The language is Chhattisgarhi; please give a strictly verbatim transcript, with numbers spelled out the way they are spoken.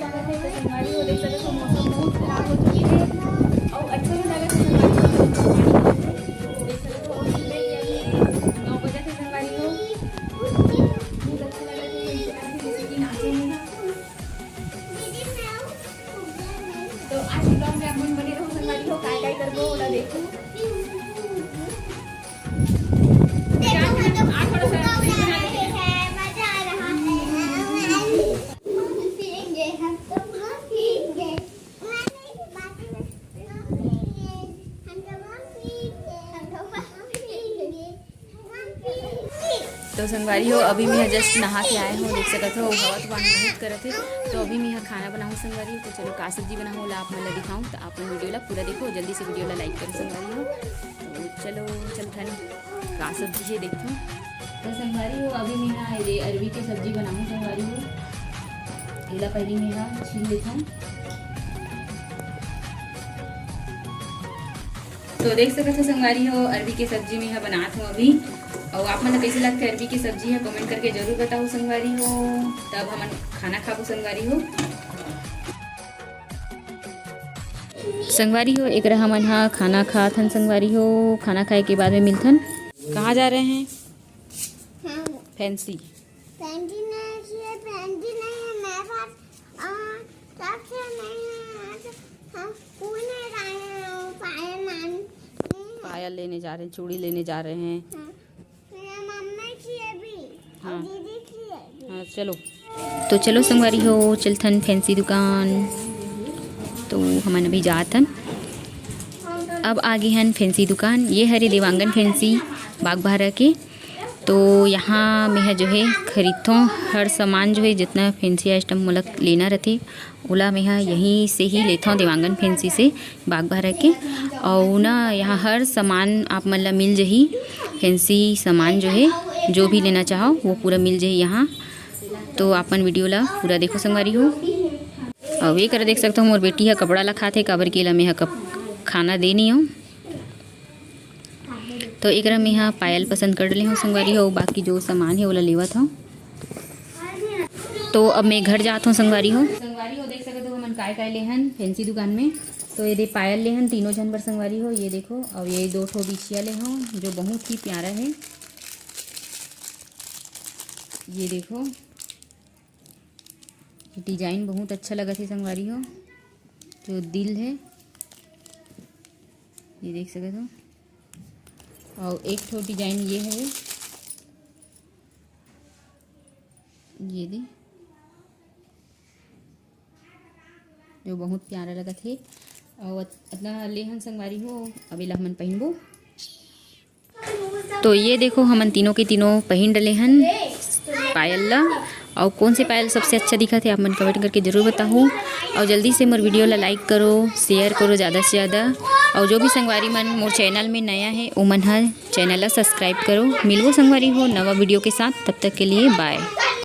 संगवारी हो, देख सकत हो, मौसम बहुत खराब हो चुके हे। अउ अच्छा भी लगत हे संगवारी हो, पानी देख सकत हो, सुबह के अभी नौ बजे थे संगवारी हो। बहुत अच्छा लगत हे, जैसे कि नाचे हे। तो आज vlog में आप मन बने रहो संगवारी हो, काय काय करबो ओला देखो। देखो, हम लोग आज थोड़ा सा फुग्गा उड़ा रहे हैं, मजा आ रहा है। हम पिएंगे, हम तो बहुत पिएंगे। हम तो बहुत पिएंगे, हम तो बहुत पिएंगे। तो संगवारी हो, अभी मैं just नहा के आए हूँ, देख सकत हो हवा तूफान बहुत करत हे। तो अभी मैं खाना बनाहूँ संगवारी हो, तो चलो का सब्जी बनाहूँ ओला आप मन ला दिखाऊँ। तो आप मन video ला पूरा देखो, जल्दी से video ला like करो संगवारी हो। तो चलो चलथन का सब्जी हे देखथन। तो संगवारी हो, अभी मैं हा एदे अरबी के सब्जी बनाहूँ संगवारी हो। एला पहली मैं हा छील लेथन। तो देख सकत हो संगवारी हो, अरबी के सब्जी में हा बनात हूँ अभी। अउ आप मन ला कइसे लगथे अरबी के सब्जी हा, comment करके जरूर बताओ संगवारी हो। तब हमन खाना खाबो संगवारी हो। संगवारी हो, एकरा हमन हा खाना खाथन संगवारी हो। खाना खाए के बाद में मिलथन। कहाँ जा रहे हैं? हाँ। फैंसी। फैंसी नहीं है, फैंसी नहीं है मेरे पास। आ, सबसे नहीं है, आज हम पूने आए हैं, पायल मान। पायल लेने जा रहे हैं, चूड़ी लेने जा रहे हैं। हाँ। मेरा मम्मा की है भी, हाँ। दीदी की है भी। हाँ, चलो। तो चलो संगवारी हो, चलथन फैंसी दुकान। तो हमन अभी जाथन। अब आ गे हन फैंसी दुकान। ये हरे देवांगन फैंसी बागबाहरा के। तो यहाँ मैं ह जो है खरीदथों हर सामान, जो है जितना फैंसी आइटम मोला लेना रथे, ओला मैं ह यहीं से ही लेथों, देवांगन फैंसी से, बागबाहरा के। अउ ना यहाँ हर सामान आप मन ला मिल जही, फैंसी सामान जो है, जो भी लेना चाहो वो पूरा मिल जही यहाँ। तो आप मन video ला पूरा देखो संगवारी हो। अउ ये कर देख सकथो, मोर बेटी ह कपड़ा ला खाथे, काबर के एला मैं ह कप-, खाना दे नइ हंव। तो एकरा में हा पायल पसंद कर ले हूँ संगवारी हो, बाकी जो सामान है ओला लेवत हूँ। तो अब मैं घर जात हूँ संगवारी हो। संगवारी हो, देख सकत हो हमन काय काय ले हन फैंसी दुकान में। तो ये दे पायल ले हन तीनों झन बर संगवारी हो, ये देखो, और ये दो ठो बिछिया ले हूँ जो बहुत ही प्यारा है। ये देखो, डिजाइन बहुत अच्छा लगत है संगवारी हो, जो दिल है, ये देख सकत हो। और एक ठो डिजाइन ये है, ये दे, जो बहुत प्यारा लगत है। और अतना ले हन संगवारी हो, अब एला हमन पहिनबो। तो ये देखो, हमन तीनों के तीनों पहिन डले हन पायल ला। और कौन से पायल सबसे अच्छा दिखत है, आप मन comment करके जरूर बताहू। और जल्दी से मोर video ला like करो, share करो ज़्यादा से ज़्यादा। और जो भी संगवारी मन मोर channel में नया है, उमन ह channel ला subscribe करो। मिलबो संगवारी हो नवा video के साथ, तब तक के लिए bye।